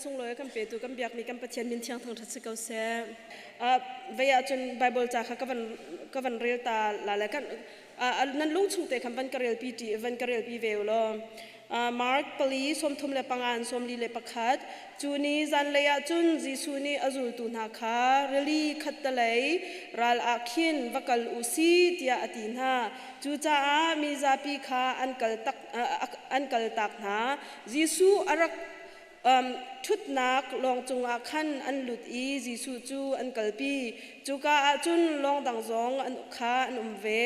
sunglawi kan petu kan biakmi kan Pathian min thiang thangṭhat si ko seh. Vei ahcun Bible ca kha ka van rel ta la le kan nan lung chung te khan van ka rel pi ṭi van ka rel pi ve u law. Mark pali 35 in 41. Cu ni zanlei ah cun Jesuh nih a zultu hna kha rili khattalei ral ah khin va kal u si tiah a ti hna. Cucaah mi zapi kha an kal tak an kaltak hna. Jesuh a rak ṭhutnak lawng cungah khan an lut i Jesuh cu an kalpi. Cuka ah cun lawng dang zong an kha an um ve.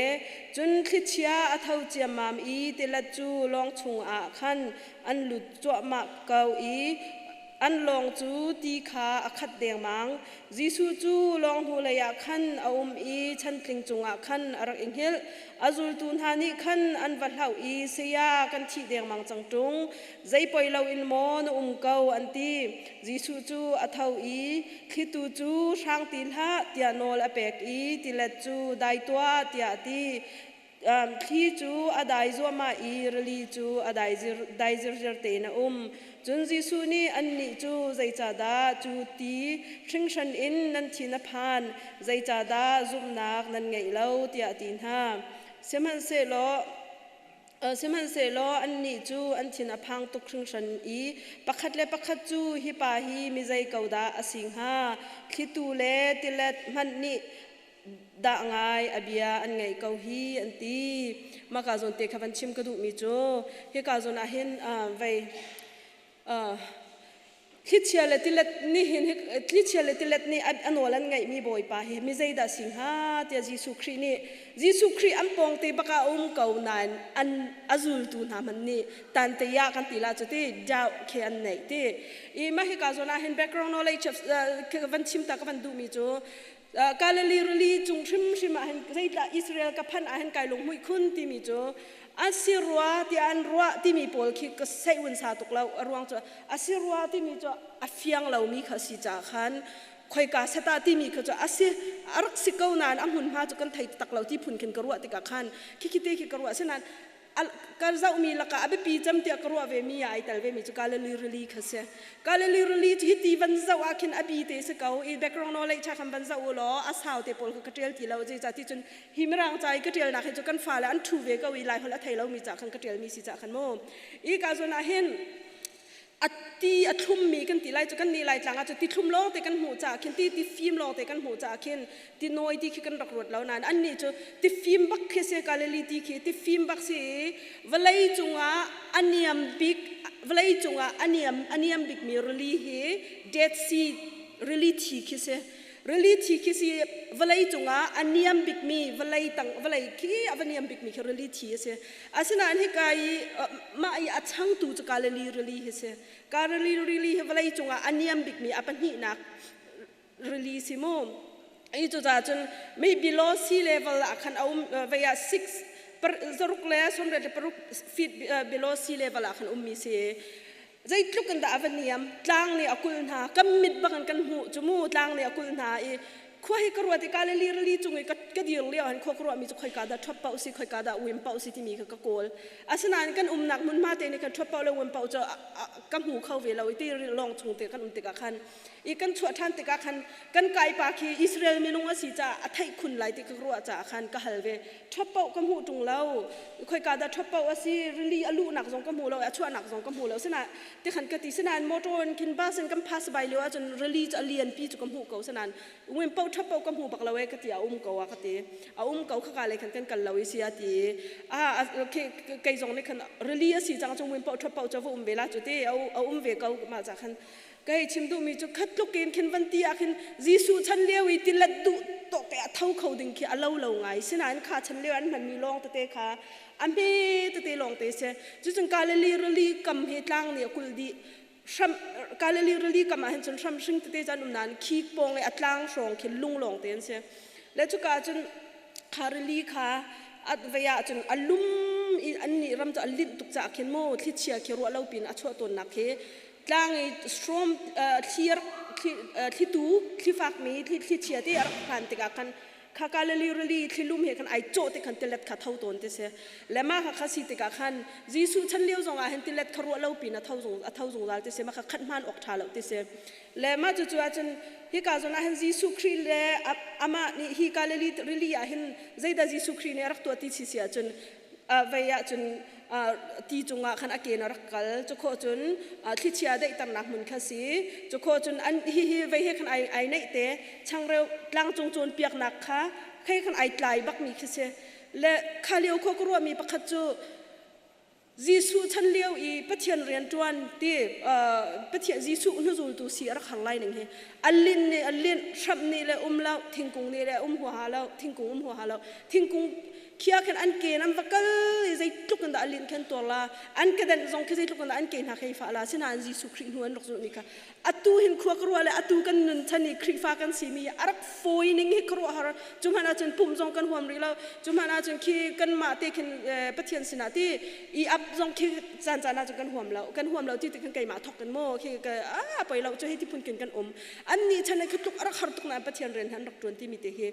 Cun thlichia a tho ciammam i tilet cu lawng chungah khan an lut cuahmah ko i an lawng cu ti kha a khat dengmang. Jesuh cu lawng hnulei ah khan a um i chantling cungah khan a rak i hngilh. A zultu hna nih khan an va hlauh i, "Saya, kan thih dengmang cang ṭung. Zei poi loin maw na um ko?" an ti. Jesuh cu a tho i thlitu cu hrang ti hlah tiah nawl a pek i tilet cu dai tuah tiah a ti. Thli cu a dai zuahmah i rili cu a dai zirziar tein a um. Cun Jesuh nih annih cu, "Zeicahdah cu ti hringhran in nan thin a phan? Zeicahdah zumhnak nan ngeih lo?" tiah a ti hna. Sihmanhsehlaw annih cu an thin a phang tuk hringhran i pakhat le pakhat cu, "Hi pa hi mi zei ko dah a si hnga? Thlitu le tilet hmanh nih dah ngai a bia an ngaih ko hi," an ti. Mah ka zawn te kha van chim ka duhmi cu hika zawn ah hin vei thlichia le tilet nih hin thlichia le tilet nih a nawl an ngaihmi Bawipa hi mi zeidah si hnga tiah Jesuh Khrih nih, Jesuh Khrih an pawngte bak ah a um ko nain an a zultu hna hmanh nih tantaya kan ti la cu ti doubt khi an neih ti i. Mah hika zawn ah hin background knowledge van chim ta ka van duhmi cu Galilee rili cung hrimhrim ah hin zeitlah Israel ka phanh ah hin kai lunghmuih khun timi cu a si rua tiah an ruah timi pawl khi ka seih sa tuk lo. A ruang cu a si rua timi cu a fiang lomi kha si ca khan khoika seta timi kha cu a si a rak si ko nain a hmunhma cu kan thei tak lo ti phun khin ka ruah tikah khan khi khi te khi ka ruah. Sinain ka zohmi lakah a biapi cem tiah ka ruah ve mi ah ai tel ve mi cu Galilee Rili kha si. Galilee Rili hi ti van zoh ah khin a bi te si ko i background knowledge cha khan van zoh u law a sau te pawl kha ka tial ti lo. Zeicah ti cun hi mirang ca i ka tialnak hi cu kan fale an thu ve ko i Lai holh a thei lomi ca khan ka tialmi si ca khan mu. I ka zawn ah hin a ti a thlummi kan ti lai cu kan nih Laitlang ah cu ti thlum lawng te kan hmuh caah khin ti fim lawng te kan hmuh caah khin ti nawi ti khi kan rak ruat lo nain annih cu ti fim bak khi si. Galilee ti khi ti fim bak si i vawlei cungah a niam bik, vawlei cungah a niam bikmi rili hi Dead Sea, rili thi khi si. Rili thi khi si, vawlei cungah a niam bikmi, vawlei tang vawlei khi a va niam bikmi khi rili thi a si. Asinain hika i mah i a changtu cu Galilee rili hi si. Galilee rili hi vawlei cungah a niam bikmi a pahnihnak rili si mu. I cucaah cun mi below sea level ah khan a um vei ah six 686 feet below sea level ah khan ummi si. Zeitluk in dah a va niam! Tlang nih a kulh hna, kan mit bangin kan hmuh cu mu. Tlang nih a kulh hna i khua hi ka ruat i Galilee rili cung i ka dir lio hin khua ka ruahmi cu khoika dah ṭhop paoh si, khoika dah wim paoh si timi kha ka kawl. Asinain kan umnak hmunhma te nih khan ṭhop paoh le wim paoh cu ka hmu kho ve lo i ti lawng chung te kan um tikah khan i kan chuah ṭhan tikah khan kan kaipa khi Israel minung a si caah a theih khun lai ti ka ruah caah khan ka hal ve. Ṭhop paoh ka hmuh ṭung lo, khoika dah ṭhop paoh a si, rili a luhnak zong ka hmu lo, a chuahnak zong ka hmu lo sinain tikhan ka ti. Sinain motor in khin bus in kan pass by lio ahcun rili cu a lianpi cu ka hmuh ko, sinain wim paoh ṭhop paoh ka hmu bak lo e ka ti. A um ko a ka ti, a um ko, khaka lei khan kan kal lo i si a ti. A kei zong nih khan rili a si cang cu wim paoh ṭhop paoh cu va um ve la cu ti, a um ve ko. Mah ca khan kei chim duhmi cu khat tluk in khin van ti ah khin Jesuh chan lio i tilet duh tawk te a tho kho ding khi a lo lo ngai. Sinain kha chan lio an hmanmi lawng tete kha a hme tete lawng te si. Cucun Galilee rili kam hi tlang nih a kulh dih. Hram Galilee rili kam ah hin cun hram hring tete cu an um nain khi pawng i a tlang hrawng khi lung lawng te an si le cuka ah cun kha rili kha at vei ah cun a lum i an nih ram cu a linh tuk caah khin mu thlichia khi ruah lo pin a chuah tawnnak khi tlang i storm, thli thlitu, thlifakmi thlichia te a rak phan tikah khan. Kha Galilee rili thlilum he khan ai cawh te khan tilet kha tho tawn ti si. Le mah kha kha si tikah khan Jesuh chan lio zong ah hin tilet kha ruah lo pin a tho zung a tho zungzal ti si. Mah kha khat hman awk ṭha lo ti si. Le mah cu cu ahcun hika zawn ah hin Jesuh Khrih le amah nih hi Galilee rili ah hin zeidah Jesuh Khrih nih a rak tuah ti si si ahcun vei ahcun ti cungah khan a ke in a rak kal. Cu khawh cun thlichia daihternak hmun kha si. Cu khawh cun an hihi vei he khan ai ai neih te changreu tlangcung cawnpiaknak kha khei khan ai tlai bakmi khi si. Le kha lio khua ka ruahmi pakhat cu Jesuh chan lio i Pathian rianṭuan ti Pathian Jesuh hnuzultu si a rak har lai ning hi a linh nih a linh hramh nih le um lo thingkung nih le um huaha lo thingkung um huaha lo thingkung khia khin an ke an va kal i zeitluk in dah a linh khin tuar la an kedenh zong khi zeitluk in dah an ke hna khei fah la sinain Jesuh Khrih hnu an rak zulhmi kha atu hin khua ka ruah le atu kan nun chan i Khrihfa kan simi a rak fawi ning hi khuaruahhar cu hmanh ahcun pumh zong kan huam rih lo cu hmanh ahcun khi kanmah te khin Pathian sinah ti i ap zong khi caan caan ahcun kan huam lo kan huam lo ti ti khan keimah thok in maw khi ka a poi lo cu hei ti phun kin kan um an nih chan khi tluk a rak har tuk nain Pathian rian han rak tuan timi te hi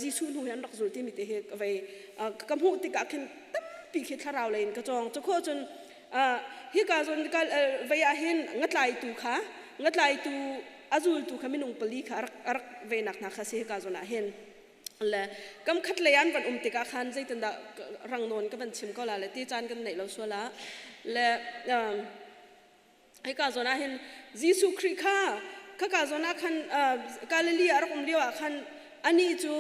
Jesuh hnu hi an rak zul timi te hi vei ka hmuh tikah khin tampi khi thlarau lei in ka cawng cu khawh cun hika zawn vei ah hin ngatlaitu kha ngatlaitu a zultu kha minung pali kha a rak venak hna kha si hika zawn ah hin le kam khat lei an van um tikah khan zeitindah rang nawn ka van chim ko la le ti caan kan neih lo sual ah le hika zawn ah hin Jesuh Khrih kha khaka zawn ah khan Galilee a rak um lio ah khan anih cu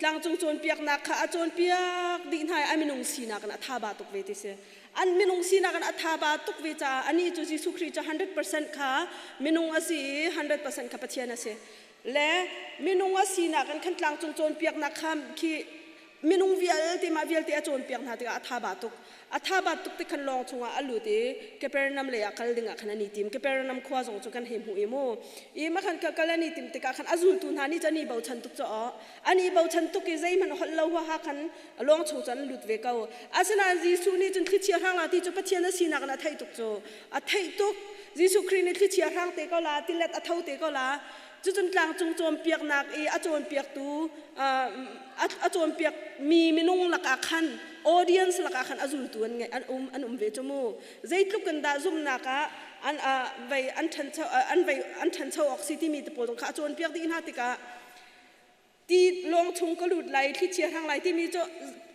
tlangcung cawnpiaknak kha a cawnpiak dih hna i a minung sinak in a tha ba tuk ve ti si an minung sinak in a tha ba tuk ve caah anih cu Jesuh Khrih cu 100% kha minung a si i 100% kha Pathian a si le minung a sinak in khan tlangcung cawnpiaknak kha khi minung vialte mah vialte a cawnpiak hna tikah a tha ba tuk a tha ba tuk tik khan lawng chungah a lut i Capernaum lei ah kal dingah khan an i tim Capernaum khua zong cu kan hei hmuh i mu i ma khan kal an i tim tikah khan a zultu hna nih cun an i bochan tuk caw an i bochan tuk i zeihmanh holh lo huaha khan lawng chung cun an lut ve ko asinain Jesuh nih cun thlichia hrang la ti cu Pathian a sinak in a theih tuk cu a theih tuk Jesuh Khrih nih thlichia hrang te ko la tilet a tho te ko la Cucun tlangcung cawnpiaknak i a cawnpiaktu a cawnpiak mi minung lakah khan audience lakah khan a zultu an an um an um ve cu mu. Zeitluk in dah zumhnak ah an vei an ṭhancho an vei an ṭhancho awk si timi te pawl zong kha a cawnpiak dih hna tikah ti lawng chung ka lut lai thlichia hrang lai timi cu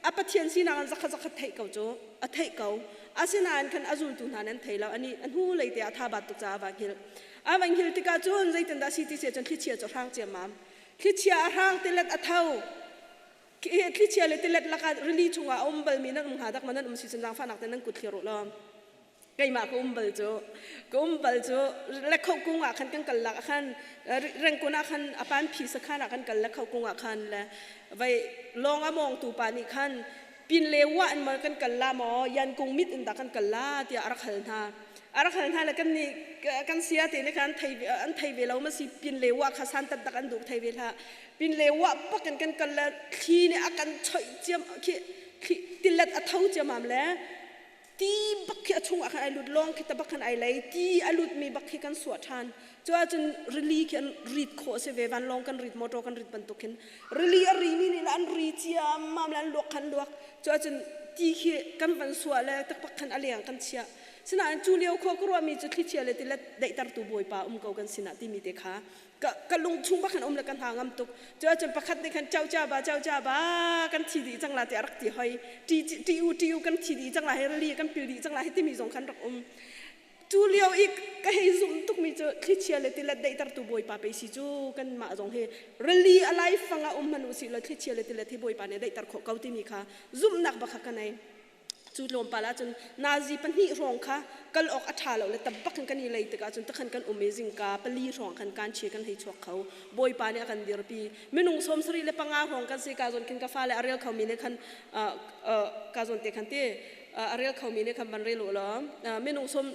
a Pathian sinak in zakhat zakhat theih ko cu a theih ko asinain khan a zultu hna nan thei lo ani a hnu lei te ah tha bat tuk caah a va hngilh a va hngilh tikah cun zeitindah si ti si cun thlichia cu hrang ciammam thlichia a hrang tilet a tho thlichia le tilet lakah rili chungah a um balmi nan um hnga dak ma nan um si cun zaangfahnak te nan kut thlir u law keimah ka um bal cu ka um bal cu lekho kung ah khan kan kal lak ah khan rengkun ah khan apan phi sakhan ah kan kal lekho kung ah khan le vai lawng a mawngtu pa nih khan pin le wa in ma kan kal la maw yan kung mit in da kan kal la tiah a rak hal hna a rak hal hna le kan nih kan sia te nih khan thei an thei ve lo ma si pin le wa kha san tat tak an duh thei ve hlah pin le wa pak in kan kal le thli nih a kan choih ciam khi tilet a tho ciamam le Ti bak khi a chungah khan ai lut lawng khi tabak khan ai lei ti a lutmi bak khi kan suah ṭhan cu ahcun rili khi an rit khawh a si ve vanlawng kan rit motor kan rit bantuk khin rili a rimi nih an ri ciammam le an luak khan luak cu ahcun ti khi kan van suah le takpak khan a leng kan chiah sinain cu lio khua ka ruahmi cu thlichia le tilet daihtertu bawipa um ko kan sinah timi te kha ka ka lung chung bak khan um le ka hna ngam tuk cu ahcun pakhat nih khan chau cha ba chau cha ba kan thi dih cang la ti a rak ti hoi ti ti u ti u kan thi dih cang la hi rili kan pil dih cang la hi timi zong khan rak um cu lio i ka hei zum tukmi cu thlichia le tilet daihtertu bawipa pei si cu kan mah zong hi rili a lai fang ah um hmanh u sih law thlichia le tilet hi bawipa nih daihter khawh ko timi kha zumhnak bak kha ka nei Cu tlawmpal ahcun nazi pahnih hrawng kha kal awk a ṭha lo le tabak in kan i lei tikah cun takhan kan um i zingka pali hrawng khan kan chi kan hei chuak kho. Bawipa nih a kan dirpi. Minung 75 hrawng kan si ka zawn khin ka fale a rel khomi nih khan ka zawn te khan ti a rel khomi nih khan van rel u law minung sawm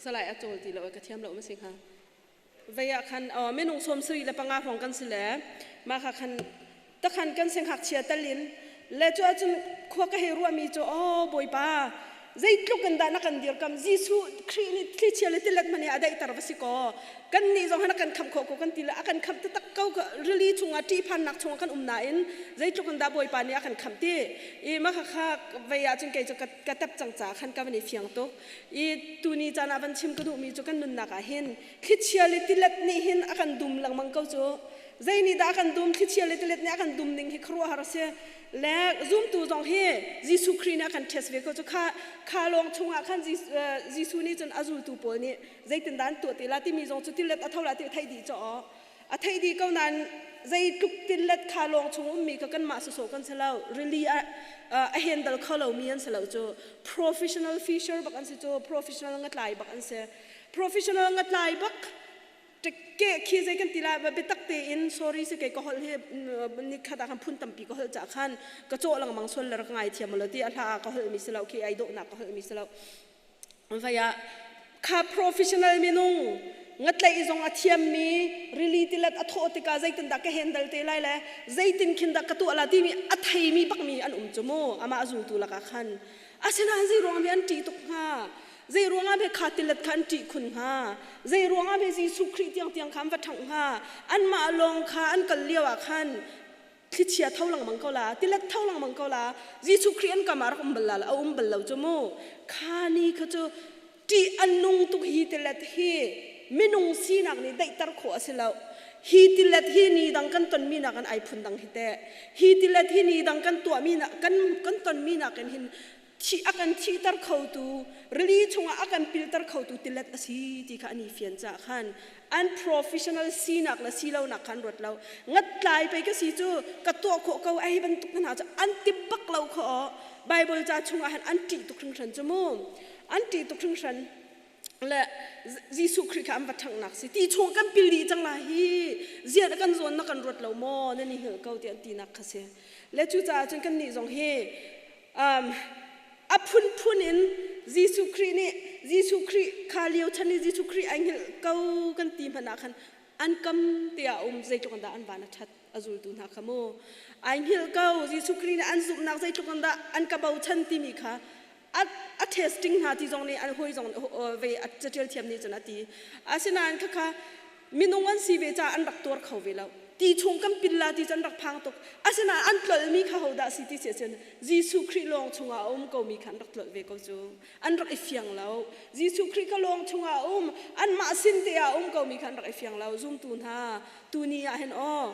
Salai a cawl ti lo ka thiam lo ma si kha. Vei ah khan minung 75 hrawng kan si le mah kha khan takhan kan singhakchia tal in le cu ahcun khua ka hei ruahmi cu aw bawipa Zeitluk in dah na kan dirkam? Jesuh Khrih nih thlichia le tilet hmanh hi a daihter va si kaw, kan nih zong han a kan khamh khawh ko kan ti le a kan khamh taktak ko. Rili chungah ṭihphannak chungah kan um nain zeitluk in dah Bawipa nih a kan khamh ti i mah kha vei ahcun kei cu ka tep cang caah khan ka van i fiang tuk. I tuni caan ah van chim ka duhmi cu kan nunnak ah hin thlichia le tilet nih hin a kan dum lengmang ko cu. Zei nih dah a kan dum? Thlichia le tilet nih a kan dum ning hi khuaruahhar a si. Le zumtu zong hi Jesuh Khrih nih a kan test ve ko cu. Kha kha lawng chungah khan Jesuh nih cun a zultu pawl nih zeitindah an tuah ti la timi zong cu tilet a tho la ti theih dih caw a theih dih ko nain zeitluk tilet kha lawng chung ummi kha kanmah sawsawh kan si lo, rili a a handle kho lomi an si lo cu. Professional fisher bak an si cu, professional ngatlai bak an si, professional ngatlai bak ke khi zei kan ti lai. Biatak tein sorry si, kei ka holh hi ni khat ah khan phun tampi ka holh cah khan ka cawh lengmang sual le rak ngai thiam lo ti a hla ka holh mi si lo khi, ai dawhnak ka holh mi si lo. Vai ah kha professional minung ngatlaih zong a thiammi, rili tilet a thawh tikah zeitindah ka handle te lai le zeitin khin dah ka tuah la timi a theimi bakmi an um cu mu, amah zultu lakah khan. Asinain zei ruang mi an ṭih tuk hnga? Zei ruangah hme kha tilet kha an ṭih khun hnga? Zei ruangah hme Jesuh Khrih tiangtiang kha an va ṭhangh hnga? Anmah lawng kha an kal lio ah khan thlichia tho lengmang ko la, tilet tho lengmang ko la. Jesuh Khrih an kam ah rak um bal la, a um bal lo cu mu. Kha ni kha cu ṭih an nung tuk. Hi tilet hi minung sinak nih daihter khawh a si lo. Hi tilet hi ni dang kan tonmi nakin ai phun dang hi teh. Hi tilet hi ni dang kan tuahmi kan kan tonmi nakin hin thi a kan thihter khotu, rili chungah a kan pilter khotu tilet a si ti kha an i fian caah khan an professional sinak le silonak khan ruat lo. Ngattlai pei ka si cu, ka tuah khawh ko ai bantuk hna cu an ti bak lo kho. Bible ca chungah han an ṭih tuk hringhran cu mu, an ṭih tuk hringhran le Jesuh Khrih kha an va ṭhanghnak si. Ti chung kan pil dih cang la hi, ziat kan zawn na kan ruat lo maw, nan i hngilh ko ti an tinak kha si. Le cucaah cun kan nih zong hi a phunphun in Jesuh Khrih nih, Jesuh Khrih kha lio chan i Jesuh Khrih ai hngilh ko kan ti hmanh ah khan an kam te ah um zeitluk in dah an van a ṭhat a zultu hna kha mu. Ai hngilh ko. Jesuh Khrih nih an zumhnak zeitluk in dah an ka bochan timi kha a testing hna ti zong nih an hawi zong ve a caṭial thiam nih cun a ti. Asinain khakha minung an si ve caah an rak tuar kho ve lo. Ti chung kan pil la ti cu an rak phang tuk. Asinain an tlolhmi kha hodah si ti si ahcun Jesuh Khrih lawng chungah a um komi kha an rak tlolh ve ko cu. An rak i fiang lo. Jesuh Khrih kha lawng chungah a um, anmah sin te ah a um komi kha an rak i fiang lo. Zumtu hna, tuni ah hin aw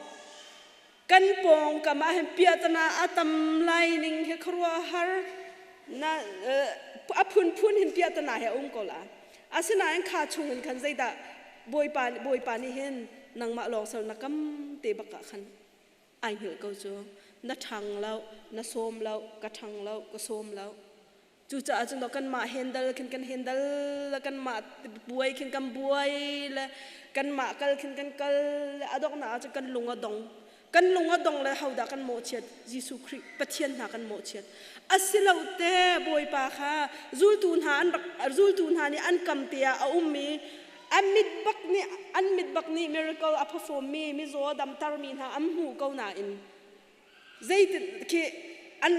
kan pawngkam ah hin piahtana a tam lai ning hi khuaruahhar na a phunphun hin piahtana he a um ko la. Asinain kha chungin khan zeidah Bawipa Bawipa nih hin nangmah lawng sal na kam te bak ah khan ai hngilh ko cu. Na ṭhang lo, na sawm lo, ka ṭhang lo, ka sawm lo. Cucaah cun kanmah handle khin kan handle, kanmah buai khin kan buai le kanmah kal khin kan kal le a donghnak ah cun kan lung a dong. Kan lung a dong le hodah kan mawhchiat? Jesuh Khrih Pathian hna kan mawhchiat. Asilo te Bawipa kha zultu hna an rak zultu hna nih an kam te ah a um i an mit bak nih an mit bak nih miracle a perform mi mizaw damter mi hna an hmuh ko nain zeitin khi an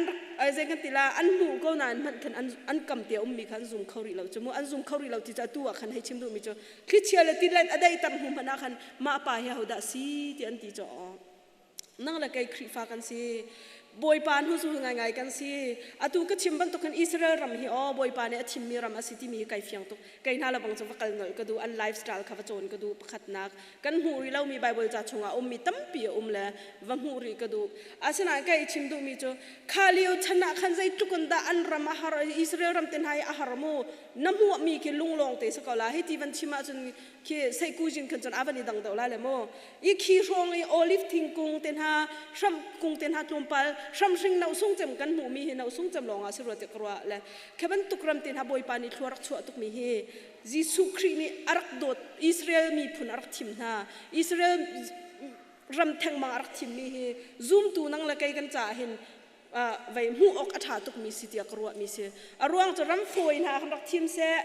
zei kan ti la, an hmuh ko nain hmanh khan an kam te ummi kha an zum kho rih lo cu mu. An zum kho rih lo ti cu atu ah khan hei chim duhmi cu thlichia le tilet a daihter hnu hmanh ah khan mah pa hi hodah si ti an ti cu. Nang le kei Khrihfa kan si, Bawipa hnu zul ngaingai kan si. Atu ka chim bantuk khan Israel ram hi aw Bawipa nih a thimmi ram a si timi hi kai fiang tuk. Kei hna lebang cu va kal nolh ka duh, an lifestyle kha va cawn ka duh. Pakhatnak kan hmuh rih lomi Bible ca chungah ummi tampi a um le va hmuh rih ka duh. Asinain ka i chim duhmi cu kha lio chan ah khan zeitluk in dah an ram a har, Israel ram te hna hi a har mu. Na hmuhmi khi lunglawng te si ko la. Hiti van chim ahcun khi seikujin khan cun a van i dang deuh lai le mu. I khi hrawng i olive thingkung te hna, hram kung te hna tlawmpal, hramhring no sung cem kan hmuhmi hi no sung cem lawng ah si rua ti ka ruah le khi bantuk ram te hna Bawipa nih thlua rak chuah tukmi hi Jesuh Khrih nih a rak dawt, Israel miphun a rak thim hna, Israel ram thengmang a rak thimmi hi zumtu nang le kei kan caah hin. Vei hmuh awk a ṭha tukmi si tiah ka ruahmi si. A ruang cu ram fawi hna kan rak thim seh.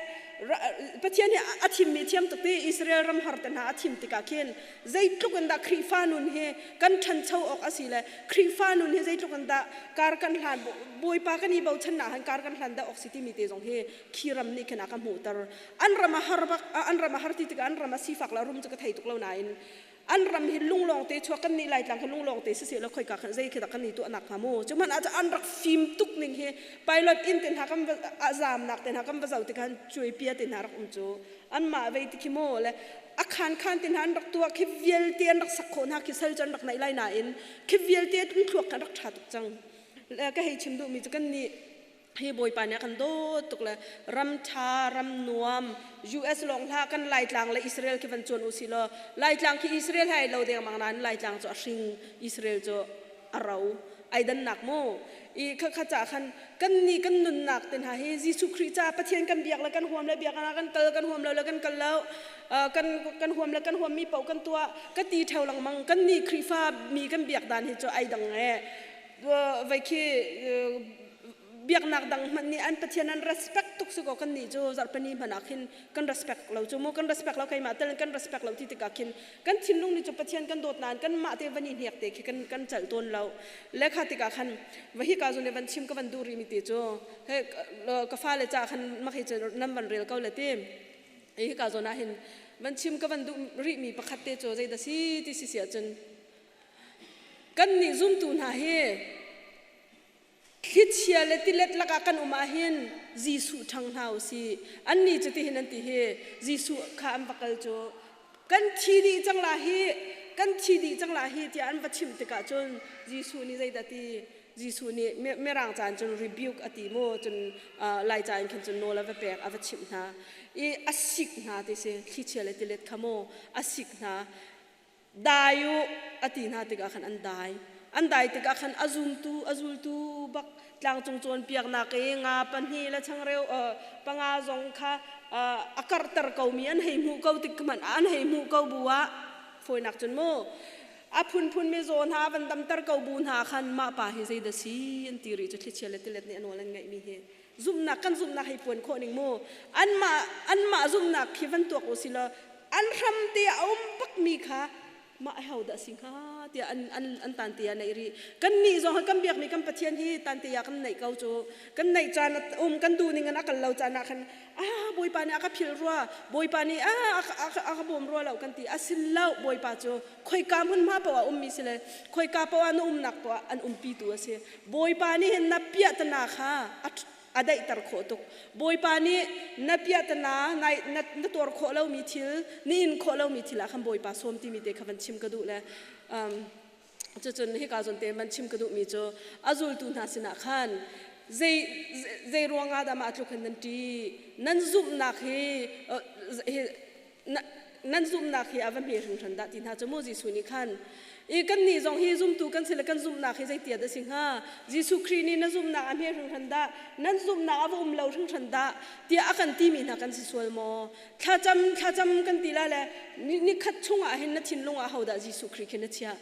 Pathian hi a thimmi thiam tuk ti Israel ram har te hna a thim tikah khin zeitluk in dah Khrihfa nun hi kan ṭhancho awk a si le Khrihfa nun hi zeitluk in dah kar kan hlan Bawipa kan i bochan ah khan kar kan hlan dah awk si timi te zong hi khi ram nih khin a ka hmuhter. An ram a har bak an ram a har ti tikah an ram a sifak le a rum cu ka thei tuk lo nain an ram hi lunglawng te chuak kan nih Laitlang hi lunglawng te siseh law khoika khan zei khi dah kan i tuahnak hnga mu? Cu hmanh ah an rak fim tuk ning hi pilot inn te hna kan va a zamnak te hna kan va zoh tik han cuaipia te hna rak um cu anmah vei ti khi mu le a khan khan te hna an rak tuah khi vialte an rak sak khawh hna khi sal cu an rak naih lai nain khi vialte an thluak khan rak ṭha tuk cang. Ka hei chim duhmi cu kan nih hi Bawipa nih a kan dawt tuk le ram ṭha ram nuam US lawng hlah, kan Laitlang le Israel khi van cuan u sih law Laitlang khi Israel he ai lo dengmang nain Laitlang cu a hring, Israel cu a ro, ai dannak mu. I kha kha ca khan kan nih kan nunnak te hna hi Jesuh Khrih ca Pathian kan biak le kan huam le biak ah kan kal, kan huam lo le kan kal lo, kan kan huam le kan huam mi paoh kan tuah ka ti ṭheo lengmang. Kan nih Khrihfa mi kan biak dan hi cu ai dang e vai khi biaknak dang hmanh nih an Pathian an respect tuk si ko. Kan nih cu zarhpini hmanh ah khin kan respect lo cu mu, kan respect lo, keimah tel kan respect lo ti tikah khin kan thinlung nih cu Pathian kan dawt nain kan mah te van i hnek te khi kan kan celh tawn lo le kha tikah khan va hi ka zun van chim ka van duh rih mi te cu he ka fale ca khan mak hi cu nan van rel ko le ti hi ka zawn ah hin van chim ka van duh rih mi pakhat te cu zei dah si ti si si ahcun kan nih zumtu hna hi thlichia le tilet lakah kan um ahhin Jesuh ṭhang hna u sih. Annih cu tihin an ti hi Jesuh kha an va kal cu kan thi dih cang la hi, kan thi dih cang la hi tiah an va chimh tikah cun Jesuh nih zeidah ti? Jesuh nih Mirang caan cun rebuke a ti mu, cun Laica in khin cun nawl a va pek, a va chimh hna i a sik hna ti si. Thlichia le tilet kha mu a sik hna. Dai u a ti hna tikah khan an dai. An dai tikah khan a zumtu a zultu bak tlangcung cawnpiaknak i nga pahnih le changreu panga zong kha a karhter komi an hei hmuh ko tik hmanh an hei hmuh ko bu ah fawinak cun mu a phunphun mizaw hna van damter ko bu hna khan mah pa hi zeidah si an ti rih cu. Thlichia le tilet nih a nawl an ngeihmi hi zumhnak kan zumhnak hei puan khawh ning mu. Anmah anmah zumhnak khi van tuak u si law an hram te a um bakmi kha mah ho dah si hnga tiah an an an tan te ah neih rih. Kan nih zong kan biakmi kan Pathian hi tan te ah kan neih ko cu. Kan neih caan um kan duh ning in a kal lo caan ah khan ah Bawipa nih a ka philh rua, Bawipa nih ah a ka bawm rua lo kan ti. A sin lo. Bawipa cu khoika hmunhma paoh ah ummi si le khoika paoh ah na umnak paoh ah an umpitu a si. Bawipa nih hin na piahtana kha a daihter khawh tuk. Bawipa nih na piahtana na, na tuar khawh lomi thil, na in khawh lomi thil ah khan Bawipa sawm timi te kha van chim ka duh le cucun hika zawn te van chim ka duhmi cu a zultu hna sinah khan zei zei ruangah dah mah tluk hin nan ṭih? Nan zumhnak hi, hi nan zumhnak hi a va hme hringhran dah ti hna cu mu Jesuh nih khan. I kannih zong hi zumtu kan si le kan zumhnak hi zeitia dah si hnga? Jesuh Khrih nih na zumhnak a hme hringhran dah, nan zumhnak a va um lo hringhran dah tiah a kan timi hna kan si sual maw? Thlacam thlacam kan ti la le nikhat chungah hin na thinlung ah hodah Jesuh Khrih khi na chia?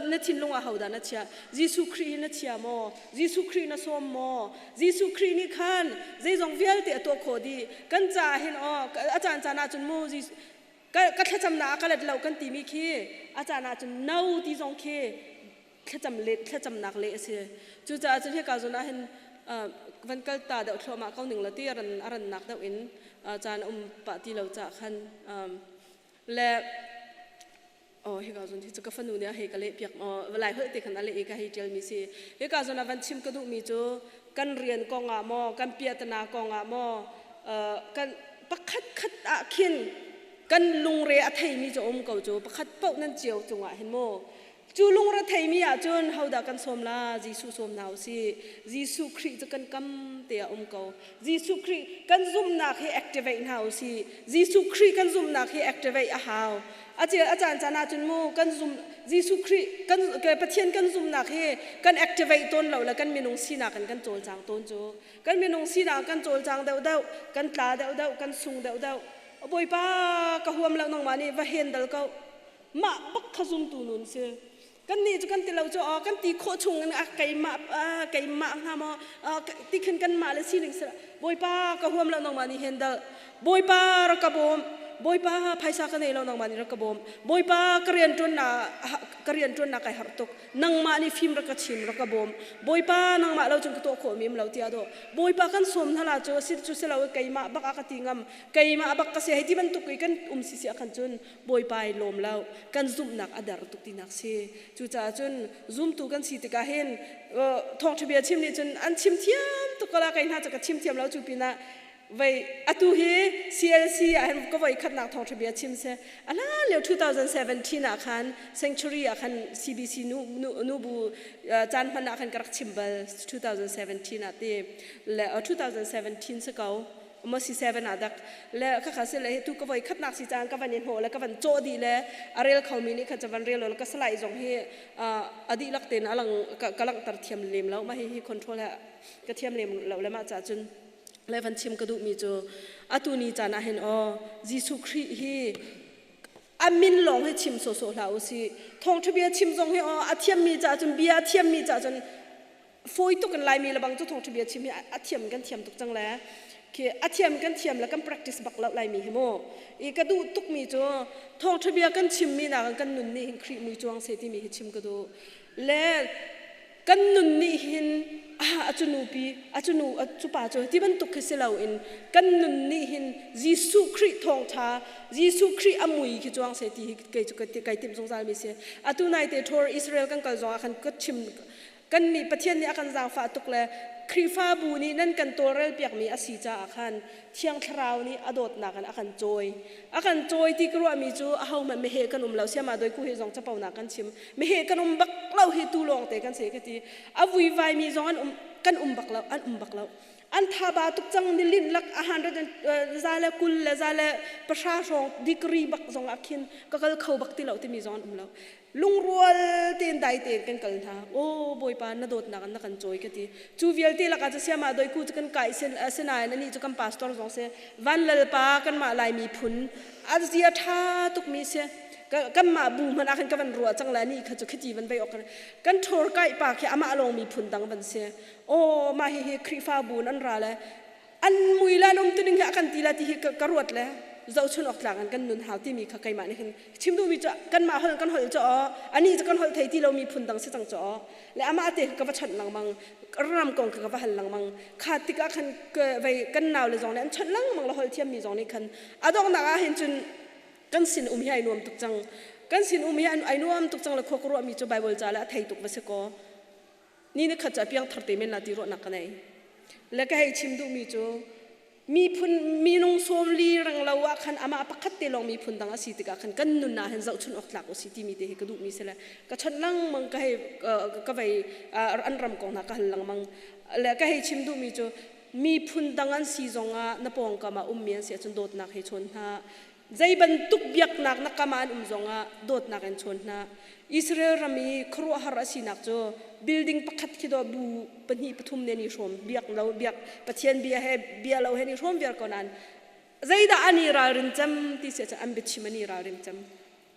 Na thinlung ah hodah na chia? Jesuh Khrih hi na chia maw? Jesuh Khrih na sawm maw? Jesuh Khrih nih khan zeizong vialte a tuah khawh dih kan caah hin. Aw a caan caan ahcun mu ka thlacamnak ah ka let lo kan timi khi a caan ahcun no ti zong khi thlacam let thlacamnak leh a si. Cucaah cun hika zawn ah hin van kal ta deuh thluahmah ko ning la ti a ran a rannak deuh in caan a um pah ti lo caah khan le Oh, hika zon hi cu ka fanu nih a hei ka leh piak lai holh te khan a leh i ka hei ṭial mi si. Hika zon ah van chim ka duh mi cu kan rian kong ah maw, kan piahtana kong ah maw, kan pakhat khat ah khin kan lungre a thei mi cu um ko cu pakhat paoh nan cio cungah hin mu. Cu lungre thei mi ah cun hodah kan sawm la? Jesuh sawm hna usih. Jesuh Khrih cu kan kam te ah um ko. Jesuh Khrih kan zumhnak hi activate hna usih. Jesuh Khrih kan zumhnak hi activate a hau. A a caan caan ahcun mu kan zum Jesuh Khrih kan Pathian kan zumhnak hi kan activate tawn lo le kan minung sinak in kan cawlcang tawn cu. Kan minung sinak kan cawlcang deuhdeuh, kan tla deuhdeuh, kan sung deuhdeuh. Bawipa ka huam lo, nangmah nih va hen dal ko. Mah bak kha zumtu nun si. Kannih cu kan ti lo cu aw kan ti khawh chung in keimah keimah hnga maw ti khin kanmah le sining si Bawipa ka huam lo nangmah nih handle Bawipa rak ka bawm Bawipa phaisa ka nei lo nangmah nih rak ka bawm Bawipa ka rian ṭuannak ka rian ṭuannak kai harh tuk nangmah nih fim rak ka chim rak ka bawm Bawipa nangmah lo cun ka tuah khawh mi um lo tiah dawh Bawipa kan sawm hna la cu si cu si lo keimah bak a ka ti ngam keimah bak ka si hei ti bantuk i kan um si si ah khan cun Bawipa i lawm lo kan zumhnak a der tuk tinak si. Cucaah cun zumtu kan si tikah hin thawngṭha bia chim nih cun an chim thiam tuk ko la kei hna cu ka chim thiam lo cu pinah vei atu hi CLC ah hin ka voi khatnak thawngṭha bia chim si a hlan lio 2017 ah khan sanctuary ah khan CBC nu nu nubu caan hman ah khan ka rak chim bal 2017 ah ti le 2017 si ko maw si seven ah dak le khakha si le tu ka voi khatnak si caan ka van i hnawh le ka van cawh dih le a rel khomi nih khan van rel lo ka salai zong hi a dihlak tein a lang ka langhter thiam lem lo mah hi hi control he ka thiam lem lo le mah ca cun le van chim ka duhmi cu atu ni caan ah hin aw Jesuh Khrih hi a min lawng hi chim sawhsawh hlah u si thawngṭha bia chim zong hi aw a thiammi caah cun bia a thiammi caah cun fawi tuk in Laimi le bang cu thawngṭha bia chim hi a thiam kan thiam tuk cang le khi a thiam kan thiam le kan practice bak lo Laimi hi mu i ka duh tuk mi cu thawngṭha bia kan chim mi nakin kan nun nih hin Khrih mui cuang se timi hi chim ka duh le kan nun nih hin ah a cu nupi a cu nu a cu pa cu ti bantuk khi si loin kan nun nih hin Jesuh Khrih thawngṭha Jesuh Khrih a mui khi cuang se ti hi kei cu kai timh zungzal mi si atu nai te tour Israel kan kal zong ah khan ka chim Kannih Pathian nih a kan zaangfah tuk le Khrihfabu nih nan kan tawlrel piakmi a si caah khan Thiang Thlarau nih a dawtnak in a kan cawi. A kan cawi ti ka ruahmi cu ahohmanh meheh kan um lo. Siama Doiku hi zong caponak kan chim. Meheh kan um bak lo hi tu lawng te kan si ka ti. A vuivaimi zong an um kan um bak lo, an um bak lo. An thaba tuk cang ni linh lak a hundred and za le kul le za le pahra hrawng degree bak zong ah khin ka kal kho bak ti lo timi zong an um lo. Lungrual tein dai tein kan kal hna. Aw Bawipa na dawtnak in na kan cawi ka ti. Cu vialte lakah cu siamah doiku cu kan kai asinain anih cu kan pastor zong si. Van Lalpa kanmah Lai miphun a zia ṭha tukmi si. Kanmah bu hmanh ah khan ka van ruah cang le anih kha cu khiti van vei awk kan ṭhawr kai pa khi amah lawng miphun dang van si. Aw mah hihi Khrihfabu in an ra le an mui le an um tuning hi a kan ti la ti hi ka ruat le zohchun awk tlak in kan nun hau timi kha keimah nih hin chim duhmi cu kanmah holh kan holh cu aw anih cu kan holh thei ti lomi phun dang si cang cu aw le amah te ka va chawnh lengmang ram kong kha ka va hal lengmang kha tikah khan vei kan nau le zong nih an chawnh lengmang le holh thiammi zong nih khan a donghnak ah hin cun kan sin um hi ai nuam tuk cang kan sin um hi ai nuam tuk cang le khua ka ruahmi cu Bible ca le a thei tuk va si kaw Ni na khat cu a piangthar te men la ti ruahnak ka nei. Le ka hei chim duhmi cu miphun minung sawmli reng lo ah khan amah pakhat te lawng miphun dang a si tikah khan kan nun ah hin zohchun awk tlak u si timi te hi ka duhmi si le ka chawnh lengmang ka hei ka vei an ram kong hna ka hal lengmang le ka hei chim duhmi cu miphun dang an si zongah na pawngkam ah ummi an si ahcun dawtnak he chawn hna Zei bantuk biaknak na kam ah an um zongah dawtnak in chawn hna. Israel ram i khuaruahhar a sinak cu building pakhat khi dawh bu pahnih pathum nih an i hrawm biak lo biak Pathian bia he bia lo he an i hrawm viar ko nain zeidah an i ralrin cem ti si ahcun an biachim an i ralring cem.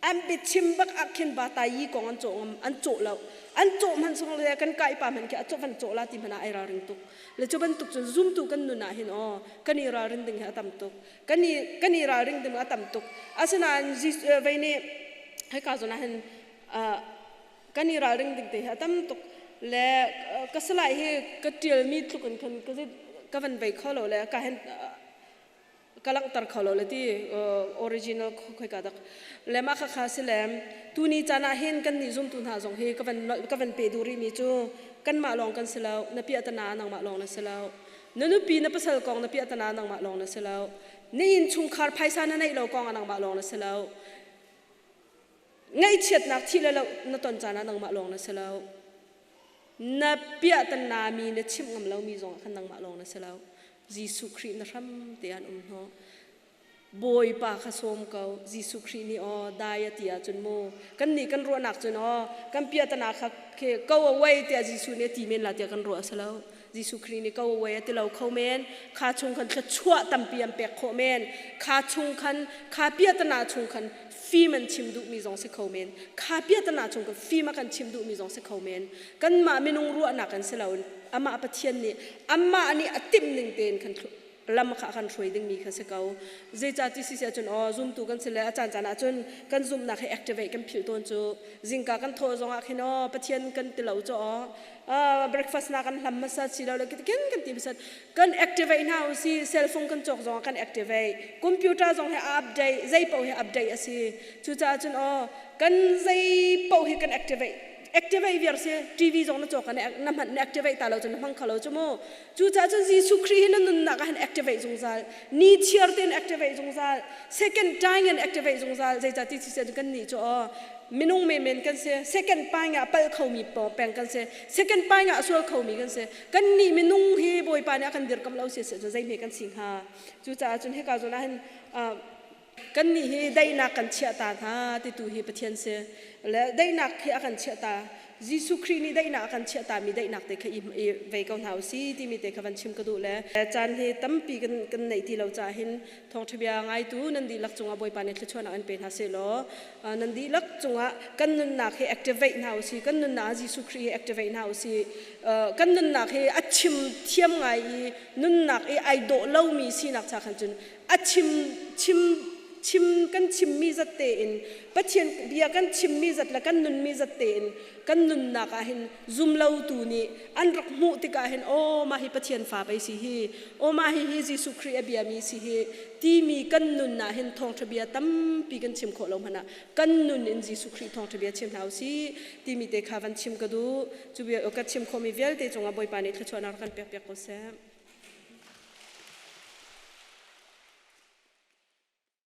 An biachim bak ah khin batayi kong an cawh ngam an cawh lo. An cawh hmanh song le kan kai pa hmanh khi a cawh van cawh la ti hmanh ah ai ralring tuk. Le cu bantuk cun zumtu kan nun ah hin aw kan i ralrin ding hi a tam tuk. Kan i kan i ralring ding a tam tuk. Asinain vei nih hika zawn ah hin kan i ralring ding te hi a tam tuk. Le ka salai hi ka ṭialmi tluk in khan ka van vei kho lo le ka hen ka langhter kho lo le ti original khoika dak le mah khakha si le tuni caan ah hin kan nih zumtu hna zong hi ka van ka van pe duh rihmi cu kanmah lawng kan si lo na piahtana nangmah lawng na si lo Na nupi na pasal kong na piahtana nangmah lawng na si lo. Na innchungkhar phaisa na neih lo kong ah nangmah lawng na si lo. Ngaihchiatnak thih le loh na ton caan ah nangmah lawng na si lo. Na piahtana mi na chimh ngam lomi zong ah khan nangmah lawng na si lo. Jesuh Khrih na hram te an um hnawh. Bawipa kha sawm ko. Jesuh Khrih nih aw dai a ti ahcun mu kannih kan ruahnak cun aw kan piahtana kha go away tiah Jesuh nih a ti men la tiah kan ruah a si lo. Jesuh Khrih nih go away a ti lo kho men. Kha chung khan thluachuah tampi an pek khawh men. Kha chung khan, kha piahtana chung khan fim an chim duhmi zong si kho men. Kha piahtana chung khan fim a kan chim duhmi zong si kho men. Kanmah minung ruahnak in si loin amah Pathian nih amah nih a timh ning tein khan lam kha a kan hruai dingmi kha si ko. Zeicah ti si ahcun aw zumtu kan si le a caan caan ahcun kan zumhnak hi activate kan philh tawn cu. Zingka kan thawh zong ah khin aw Pathian kan ti lo cu aw breakfast na kan hlam hmasa si lo le kin kan ti hmasa kan activate hna u si. Cell phone kan cawk zong ah kan activate, computer zong hi a update, zei paoh hi update a si. Cucaah cun aw kan zei paoh hi kan activate activate viar si. TV zong na cawk na hman na activate ta lo cun na hmang kho lo cu mu. Cucaah cun Jesuh Khrih hi na nunnak ah hin activate zungzal, ni chiar tein activate zungzal, second time in activate zungzal. Zeicah ti si kan nih cu aw minung menmen kan si, second paing ah pal khomi peng kan si, second paing ah sual khomi kan si. Kan nih minung hi Bawipa nih a kan dirkamh lo si si zei hme kan si hnga? Cucaah cun hika zawn ah hin kan nih hi daihnak kan chiah ta hna titu hi Pathian si le daihnak hi a kan chiah ta. Jesuh Khrih nih daihnak a kan chiah ta mi daihnak te kha i vei ko hna u si timi te kha van chim ka duh le caan hi tampi kan kan neih ti lo caah hin thawngṭha bia ngaitu nan dihlak cungah Bawipa nih thluachuahnak in pe hna seh law, nan dihlak cungah kan nunnak hi activate hna u si, kan nunnak ah Jesuh Khrih hi activate hna u si. Kan nunnak hi a chim thiam ngai i nunnak i ai dawh lomi sinak cha khan cun a chim chim chim kan chimmi zat tein, Pathian bia kan chimmi zat le kan nunmi zat tein kan nunnak ah hin zumlotu nih an rak hmuh tikah hin, aw mah hi Pathian fa pei si hi, aw mah hi hi Jesuh Khrih a biami si hi timi kan nun ah hin thawngṭha bia tampi kan chim khawh lo hmanh ah kan nun in Jesuh Khrih thawngṭha bia chim hna u sih timi te kha van chim ka duh. Cu bia ka chim khawhmi vialte cungah Bawipa nih thluachuahnak rak kan pek piak ko seh.